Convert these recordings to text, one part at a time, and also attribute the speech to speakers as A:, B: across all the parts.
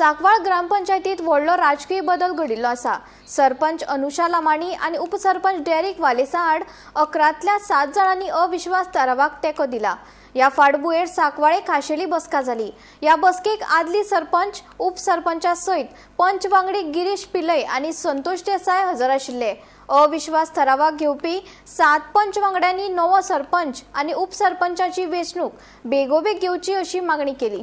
A: सांकवाळ ग्रामपंचायतीत व्हडलो राजकीय बदल घडिल्लो आसा. सरपंच अनुषा लामाणी आनी उपसरपंच डेरिक वालेसा आड 11तल्या 7 जाणांनी अविश्वास थारावाक तेंको दिला. ह्या फाटभुंयेर सांकवाळे खाशेली बसका जाली. ह्या बसकेक आदली सरपंच, उपसरपंचा सयत पंच वांगडी गिरीश पिल्लय आनी संतोष देसाय हजर आशिल्ले. अविश्वास थारावाक घेवपी 7 पंच वांगड्यांनी नवो सरपंच आनी उपसरपंचाची वेंचणूक बेगोबेग घेवची अशी मागणी केली.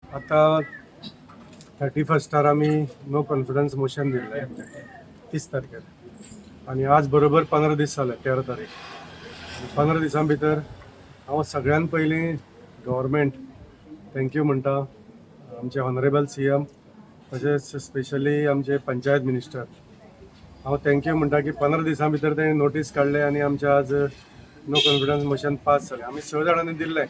B: आता 31 आमी नो कॉन्फिडन्स मोशन दिल्लें 30 तारखेर आनी आज बरोबर 15 दीस जाले, 13 तारीख. 15 दिसां भितर हांव सगळ्यान पयलीं गव्हर्मेंट thank you म्हणटा, आमचे ऑनरेबल सीएम, तशेंच स्पेशली आमचे पंचायत मिनिस्टर. हांव thank you म्हणटा की 15 दिसां भितर तेणी नोटीस काडले आनी आमचे आज नो कॉन्फिडन्स मोशन पास जालें. आमी स जाणांनी दिल्लें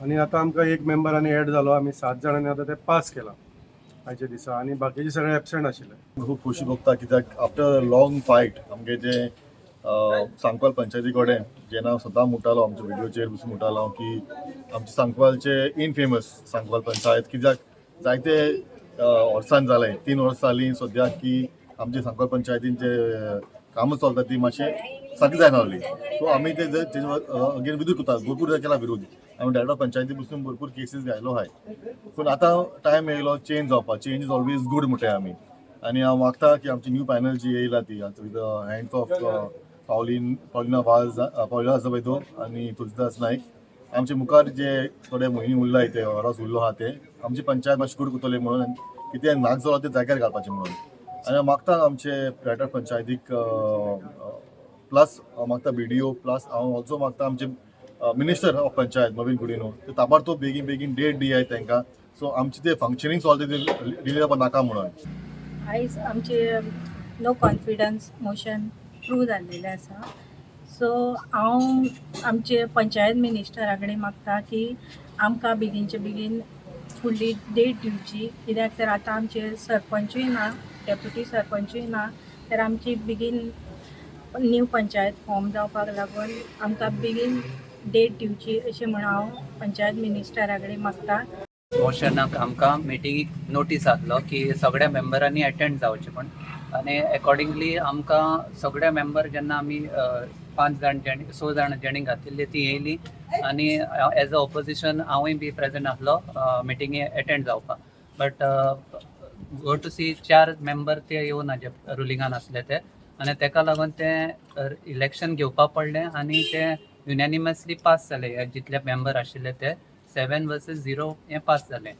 B: आनी आतां आमकां एक मेंबर आनी एड जालो. आमी सात जाणांनी आतां ते पास केलां आयच्या दिसा आनी बाकीचे सगळे एबसेंट आशिल्ले.
C: खूब खोशी भोगता, कित्याक आफ्टर लॉंग फायट आमगे जे सांकवाल पंचायती कडेन जेन्ना हांव सदां म्हणटालो, आमच्या व्हिडियोचेर बसून म्हणटालो हांव की आमचे सांकवालचे इनफेमस सांकवाल पंचायत, कित्याक जायते वर्सान जालें, 3 वर्सां जालीं सद्याक की आमचे सांकवाल पंचायतीन जे कामां चलता ती मातशें सारकी जायना जाली. सो आमी ते तेजे अगेन विरोध करता, भरपूर केला विरोध. आमी डायरेक्ट पंचायती बसून भरपूर केसीस घायलो आहाय, पूण आतां टायम येयलो चेंज जावपाक. चेंज is always good म्हणटाय आमी. आनी हांव मागता की आमची न्यू पॅनल जी येयला ती with the hands of Paulina Vaz, Paulina Azevedo आनी तुलसीदास नायक, आमचे मुखार जे थोडे म्हयने उरला, ते वरस उरलो आहा, ते आमची पंचायत मातशी गुड करतले म्हणून, कितें नाक जालो ते जाग्यार घालपाचें म्हणून. आनी हांव मागता आमचे डायरेक्टर पंचायतीक, प्लस हांव मागता बीडीओ, प्लस हांव ऑल्सो मागता आमचे मिनिस्टर ऑफ पंचायत मॉवीन गुदिन्हो, ते ताबडतोब बेगीन बेगीन डेट दियाय तांकां, सो आमचे ते फंक्शनींग चलता ते डिले जावपा नाका म्हणून.
D: आयज आमचे नो कॉन्फिडन्स मोशन प्रूव जाल्लेलें आसा. सो हांव आमचे पंचायत मिनिस्टरा कडेन मागता की आमकां बेगीनचे बेगीन फुडली डेट दिवची, कित्याक तर आतां आमचे सरपंचूय ना, डेप्युटी सरपंचूय ना, तर आमची बेगीन न्यू पंचायत फॉर्म जावपाक लागून आमकां बेगीन डेट दिवची अशें म्हण हांव पंचायत मिनिस्टरा कडेन मागता.
E: मोशनाक आमकां मिटिंगेक नोटीस आहलो की सगळ्या मेंबरांनी एटेंड जावचें म्हण आनी एकॉर्डिंगली आमकां सगळे मेंबर जेन्ना आमी पांच जाण जेणी, स जाण जेणी घातिल्ली ती येयली आनी एज अ ऑपोजिशन हांवूय बी प्रेजंट आहलो मिटिंगे एटेंड जावपाक. बट गो टू सी, चार मेंबर ते येवना जे रुलिंगान आसले ते आनी तेका लागून ते इलेक्शन घेवपा पडलें आनी ते युनॅनिमसली पास जाले. हे जितले मेंबर आशिल्ले ते 7 वर्सीस 0 हें पास जालें.